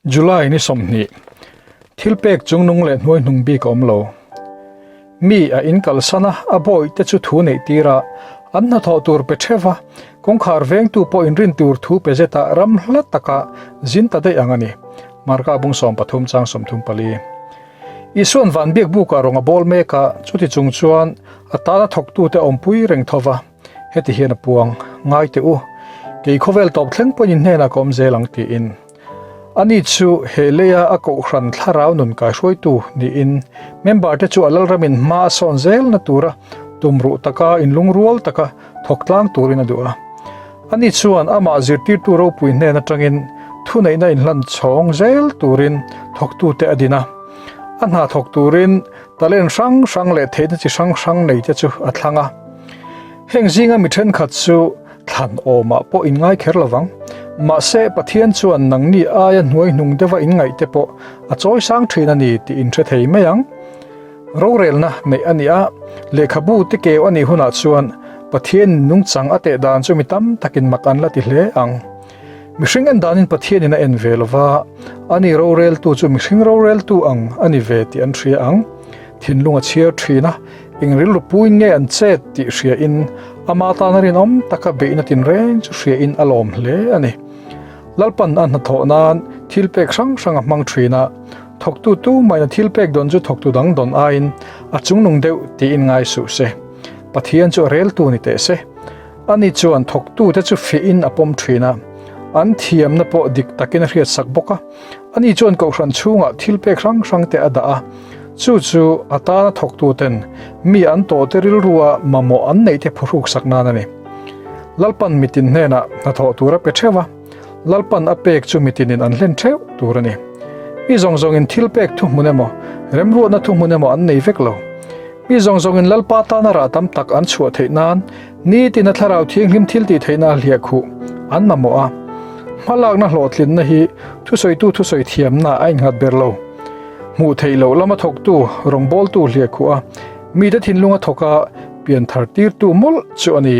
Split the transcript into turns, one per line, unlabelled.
July ni 20 Thilpek chungnung leh hnuaihnung bik a awm lo. Mi a in kalsan a, a bawi te chu thu neih tir a, an hnathawh tur pe theuh a, kawngkhar vengtu pawh inrin tur thu pe zetah ram hla taka zin ta daih ang a ni. Marka bung 13 chang 34. Isuan van biak bukah rawng a bawl mek a, chuti chung chuan a tana thawktute awmpui reng tho va, heti hian a puang, Ngai teh u, kei khawvel tawp thleng pawhin in hnenah ka awm zel ang tiin. Ani chu he leia a kohhran thlarau nun kaihruaitu niin member te chu a lalramin hma a sawn zelna tura tumruh taka inlungrual taka thawk tlang turin a duh a. Ani chuan amah zirtirtu ropui hnen atangin thuneihna inhlan chhawng zel turin thawktute a din a. A hna thawk turin talent hrang hrang leh theihna chi hrang hrang neite chu a thlang a. Heng zinga mi thenkhat chu thlan awmah pawh inngai kher lovang. Mahse, Pathian chuan nangni aia hnuaihnung deuha inngaihte pawh a chawi sang thin a ni tih in hre thei mai ang. Rorelna neih a ni a, lehkhabu te keu a nih hunah chuan Pathianin nungchang a teh dan chu mi tam takin mak an la ti hle ang. Mihring en danin Pathianin a en ve lo va, ani roreltu chu mihring roreltu ang a ni ve tih an hria ang. Thinlung a chhiar thin a, eng rilru puin nge an chet tih hriain ama tana rinawm taka beihna tinreng chu hriain a lawm hle a ni. Lalpan a hnathawh nan thil pek hrang hrang a hmang thin a, thawktu tumah in a thil pek dawn chu thawktu dang dawn aiin a chungnung deuh tiin ngai suh se. Pathian chu a reltu ni teh se. Ani chuan thawktute chu fiahin a pawm thin a, an thiamna pawh dik takin a hriatsak bawk a. Ani chuan kohhran chhungah thil pek hrang hrangte a dah a, chu chu a tana thawktuten mi an tawhte rilrua mamawh an neihte phuhruksak nan a ni. Lalpan mitin hnenah hnathawh tur a pe theuh a, Lalpan a pek chu mitinin an hlen theuh tur a ni. Mi zawng zawngin thil pek thuhmun emaw, remruatna thuhmun emaw an nei vek lo. Mi zawng zawngin Lalpa tana rah tam tak an chhuah theih nan nitin a Thlarau Thianghlim thil tih theihna a hliah khuh an mamawh a. Hmalakna hlawhtlinna hi thusawitu thusawi thiamna a innghat ber lo. Hmuh theih loh lama thawktu rawngbawltu hliah khuh a, mite thinlunga thawka pianthar tirtu mawlh chu a ni.